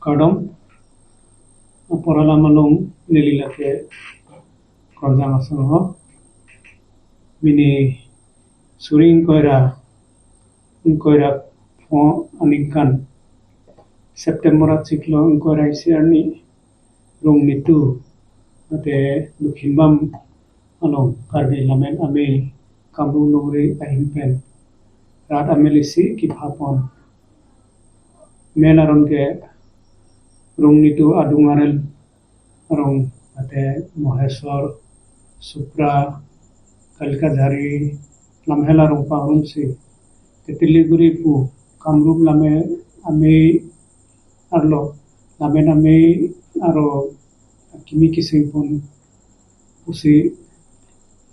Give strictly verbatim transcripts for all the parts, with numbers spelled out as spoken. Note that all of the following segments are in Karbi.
Kardom, apor alam along neli lake Kronjang Asong ho. Mini suri ingkoi ra, ingkoi ra pho aningkan September achiklo ingkoi ra isi arni Rung Nitu mate Dokhin Bam along Karbi Lammet Amei Kamrup Longri ahin pen rat amel isi kipha pon. Mel aron ke Rung Nitu adung arel arong mate Mohesor, Supra, Kalikajhari, Lamhel arong pangrum si Tetiliguri pu Kamrup Lammet Amei arlo Lammet Amei aro kimi keseng pon pusi,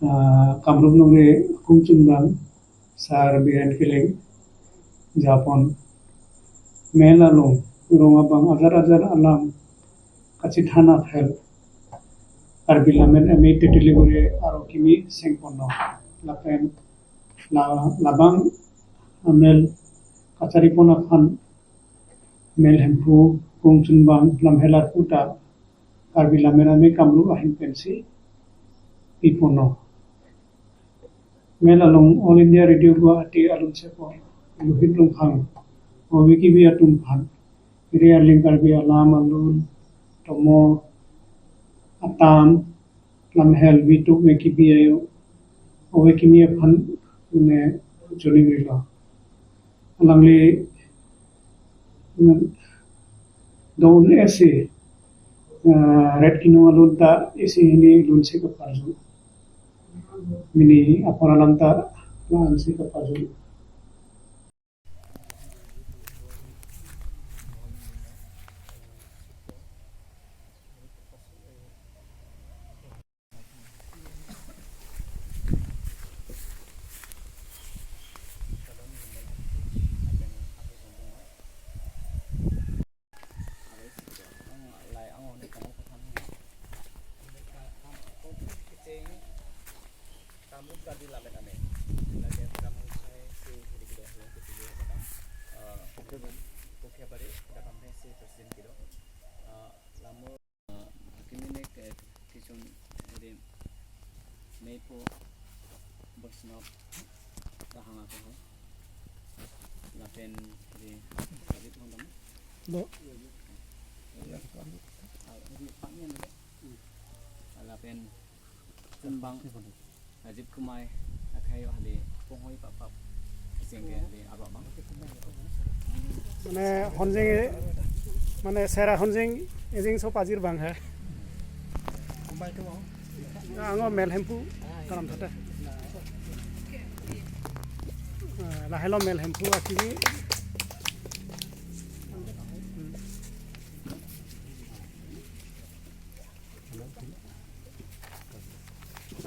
ah, Kamrup Longri Kungchunbang Sar Biren Killing japon. Mel along rong abang ajar ajar alam kachethan aphel Karbi Lammet Amei Tetiliguri aro kimi seng ponlo. Lapen la, labang amel kachari pon aphan Mel Hemphu Kungchunbang Lamhel arpu ta Karbi Lammet Amei Kamrup ahin pensi pi ponlo. Mel along All India Radio Guwahati alun sepo Lohit Rongphang ove kibi atum aphan iri arling Karbi alam alun tomo atam Lamhel vitu me kibi ayo ove kimi aphan ne joining rilo. Alangli, mm, don esi, ah, ret kinu alun ta isi hini lunsi kaparju. Mini apor alam ta la-ansi kaparju. Kamrup Karbi Lammet Amei. Lake Kamrup sai si hiri kedo hlo ketujuh batang. Eh, Kokiabari, Kokiabari, Dakam hai si president kedo. Eh, Lamur, eh, kini ne ke kichun hiri Meiphu Vaishnav Dahang ako hai. Lapen hiri Ajit Hondam. Lo. Ah, hiri Paknyan le. Ah, lapen Chunbang Ajib Kumai akhai hali ponghoi pap pap. Sing ke hali arwah bang. Mane Honjing, mane sera Honjing ejing so pajir bang he. Kumbai tu mau. Ango Mel Hemphu karam thate. Eh, lahelo Mel Hemphu akimi.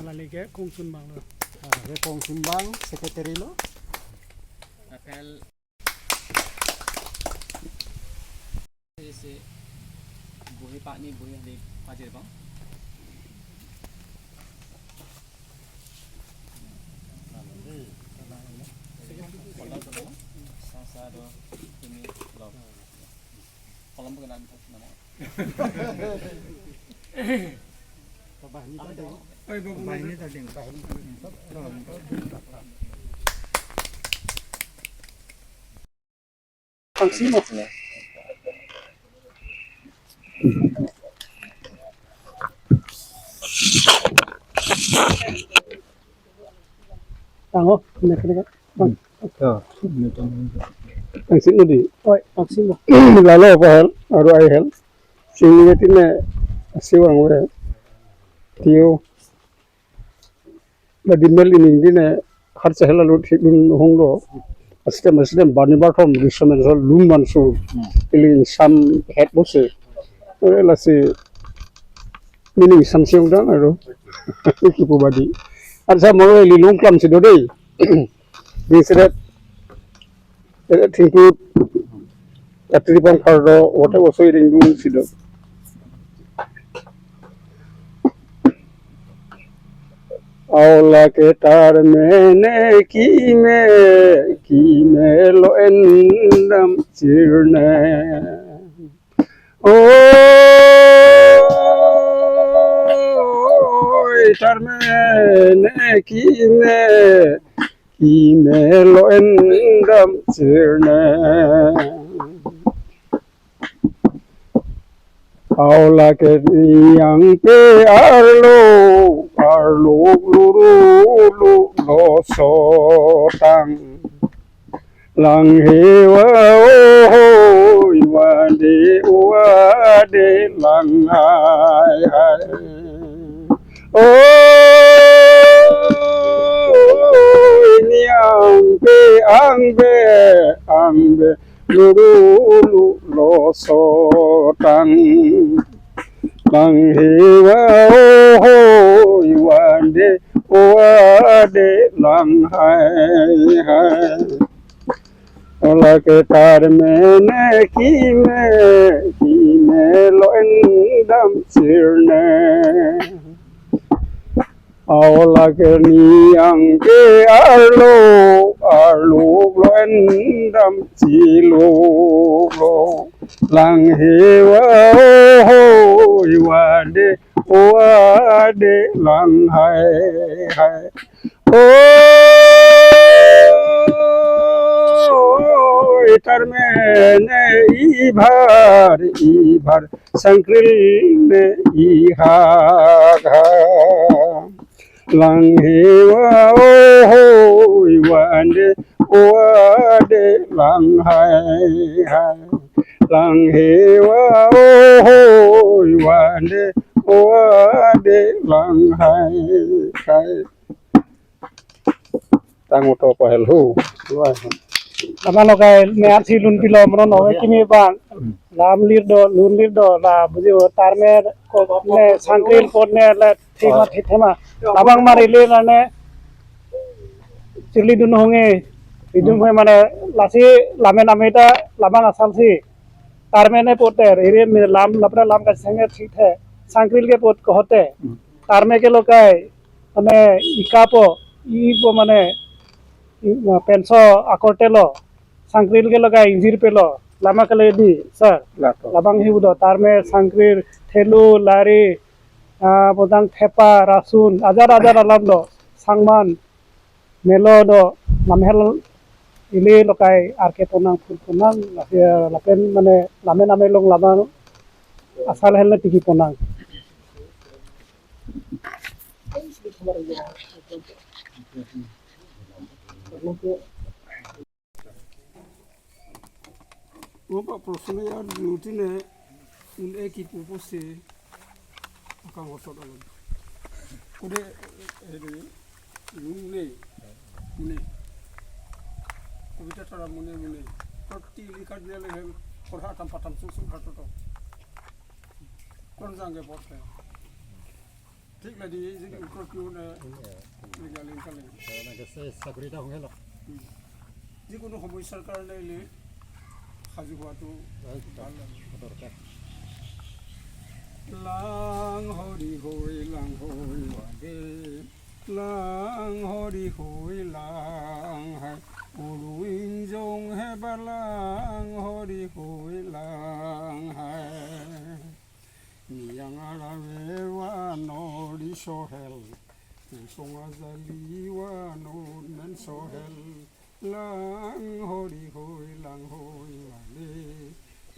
Alangli ke Kungchunbang lo. Ah, ke Kungchunbang, secretary lo. Apel isi buhi pani buhi hali pajir bang. Sasa do ini lo. Kolom bukan nama. Tango, nek nek. Tang sing nodi. Oi, tang sing mo. Lalo apa hal? Aru ai hal. Sing ni tine asiwang we. Tio. Badi mel ini tine har chehla lo thik dun hong lo. Astem astem bani bathom risam so lun man so. Ili sam het bose. Eh, lasi mini sam siung dang aru. Kipu badi. Arsa mo ili lung klam si do dei. Ding sedet. Ere thingput, katri pang kardo, whatever so iring dun sido. Aula ke tar mene kime, kime lo endam chirne. Oi, tarmene kime, kime lo endam sirne. Aulake niang pe arlo, arlo luru lu lo sotang. Lang hewa ohoi wande wade lang hai hai. Oi niang pe angbe angbe luru lu lo sotang. Lang hewa ohoi wande wade lang hai hai. Lake tarmene kime, kime lo endam sirne. Aulake niang ke arlo, arlo lo endam chilo lo. Lang hewa ohoi wade wade lang hai hai. Oi tarmene ibhar, ibhar sangkril ne ihak ha. Lang hewa ohoi wande wade lang hai hai. Lang hewa ohoi wande wade lang hai hai. Tang uto pa hello. Tama lo kai me arsi lun pilo mono no kimi bang. Lam lir do, lun lir do, la buji o tarme ko ne sangkril pot ne la thik ma thik thema. Labang mar ili la ne chili dun honge. Idun hoi mane lasi lamen amita labang asal si. Tarme ne poter, iri mi lam lapra lam ka senge thik the. Sangkril ke pot ko hote. Tarme ke lo kai. Mane ikapo, ipo mane, i-, ma penso akorte lo, sangkril ke lo kai ingjir pe lo, lama kele di, sir. Lato. Labang hi udo, tarme, sangkril, thelu, lari, ah, potang thepa, rasun, ajar ajar alam do, sangman, melo do, lamhel ili lo kai arke ponang, phul ponang, lapen, lapen mane, lamen ame long labang, asal hel na tiki ponang. Opa, professional ya duty ne un-e kipu pusi akang osot alon. Kude, eh, ini, mune, mune. Kubita tara mune, mune. Roti likat dia le hem, korha tam patam susu katoto. Kon jangge pote. Thik la di, jodi utro piu ne, iya, legal in kali. Karena ke se sakuri ta hong helo. Hmm. Jikunu homoi sarkar ne le, haju hua tu, eh, bhal la. Dorkar. Lang hori hoi, lang hoi wade. Lang hori hoi, lang hai. Uru ingjong he ba lang hori hoi, lang hai. Niang arave vanori sohel, kusong ajali vanun men sohel, lang hori hoi, lang hoi vale,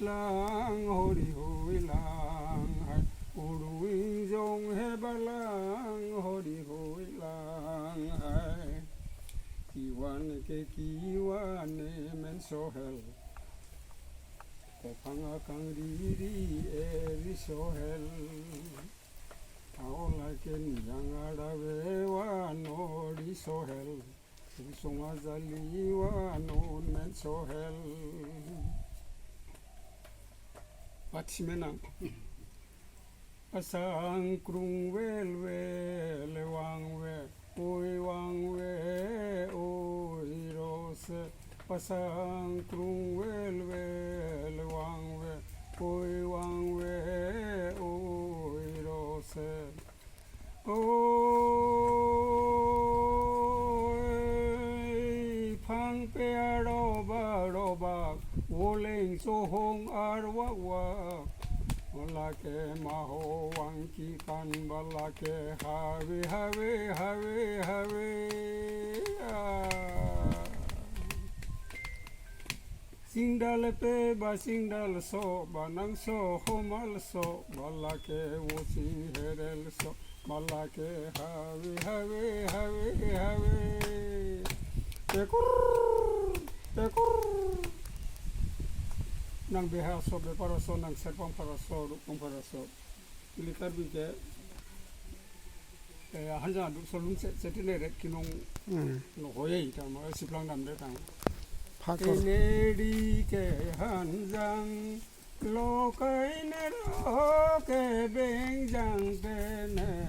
lang hori hoi, lang hai, uru ingjong he ba lang hori hoi, lang hai. Kivan ke kivan ne men sohel, kophang akang riri eri sohel. Aola ke niang arave vanori sohel. Kusong ajali vanun men sohel. Patsi menang. Asang krung vel vel vang ve, oi vang ve, oi rose. Pasang krung vel vel vang ve, oi vang ve, oi rose. Oi phang pe arobak robak, voleng sohong arwak wak. Lake maho vang kipan ba lake have, have, have, have. Ah. Singdal pe ba singdalso ba nangso homalso ba lake vosi herelso ba lake have, have, have, have. Pekur, pekur. Nang behaso, beparaso, nang serpang paraso, rupang paraso. Ili Karbi ke, eh, hanjang aduk solun se, setine rek kinong Hmm. no hoye tang, ma siplang dam de tang. Phakor. Ineri ke hanjang, lokai nero ke bengjang tene,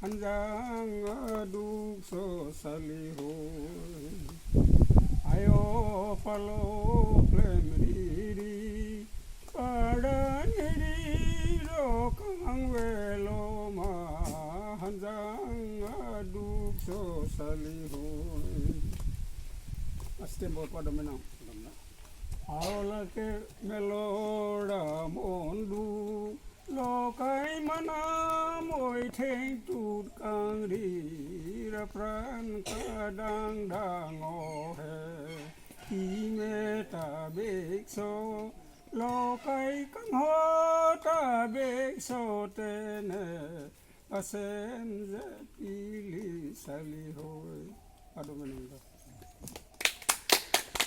hanjang aduk so sali hoi. Ayo palo klem riri, padan riri ro kang velo ma, hanjang aduk so sali hoi. Astem bor padam menang. Aola ke melo dam ondu, lokai manam oi thengtut kangri, rapran kadang dang ohe. Kime ta bekso, lokai kangho ta bekso tene, asem je pili sali hoi. Ado menang ta.